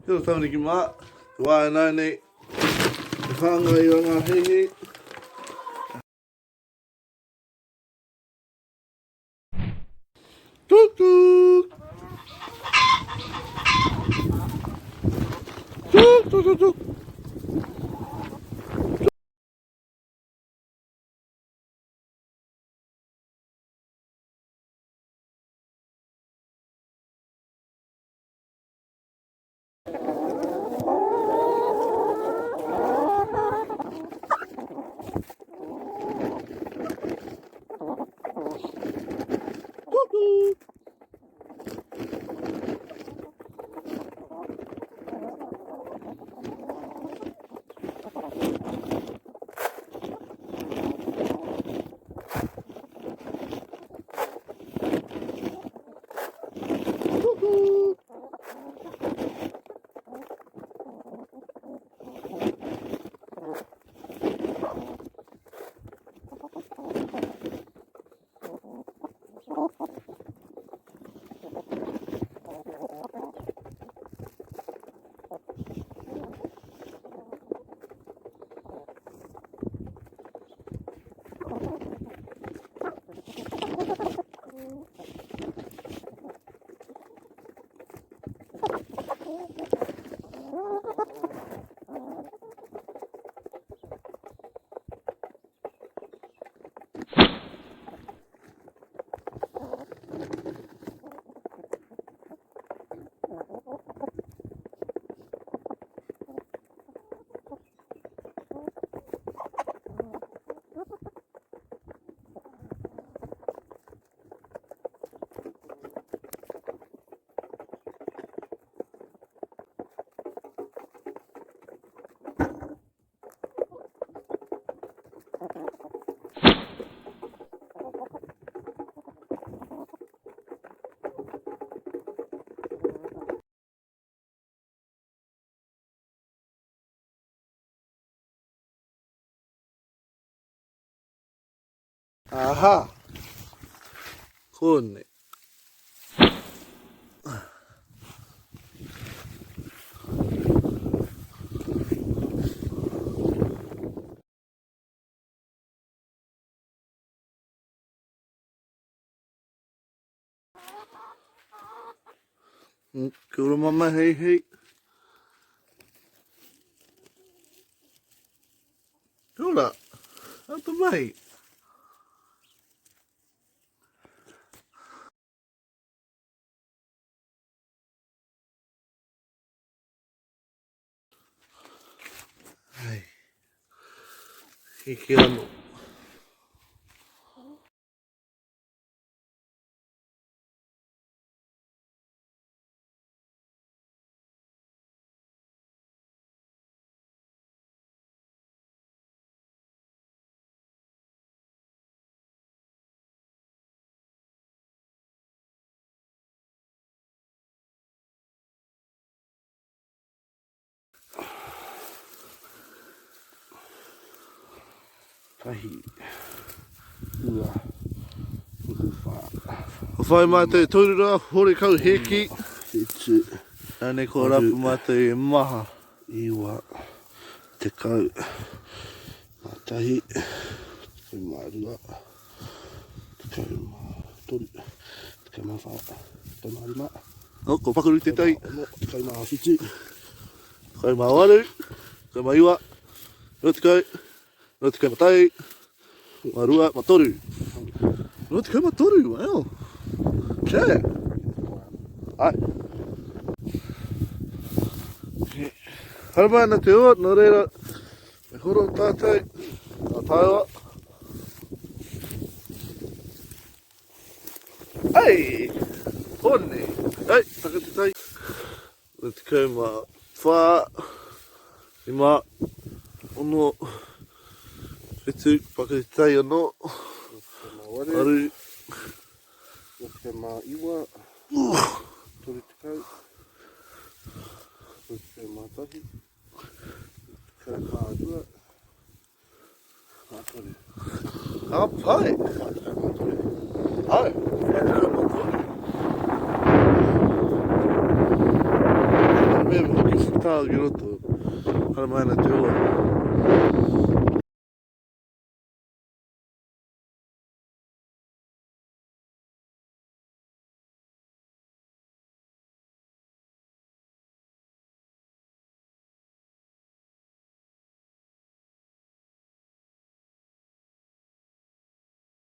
Kia ora tamariki mā, te wā e nāi nei, te whāngai o ngā heihei. Tuk tuk! Tuk tuk tuk tuk! Kuku! Kuku! Aha! Kone. Kia ora mama, hei hei. Kia ora. Hau te mahi. Hei. Hiki anō. Tahi, rua, toru, whā. Ko whai mātou e toru rā, horekau hēki. Whitu. Anei ko rapu mātou e maha. Iwa, tekau, mā tahi, 12, 13, 14, 15. Oh, ko Pakaru tētahi. 17. 18, 19, 20, 21, 22, 23. 23, wow. Okay. Ai. Haramai ana te ua, nō reira, me horo tātou, tā tāua. Ei! Hone! Ei, taka te tai. 24, 5, 6, 7, paka te tai anō. 8, 9, 30, 31, 32, 43. Ka pai! 43. Ai, 43. Te mea me hoki. tao ki roto. Haramai ana te oa.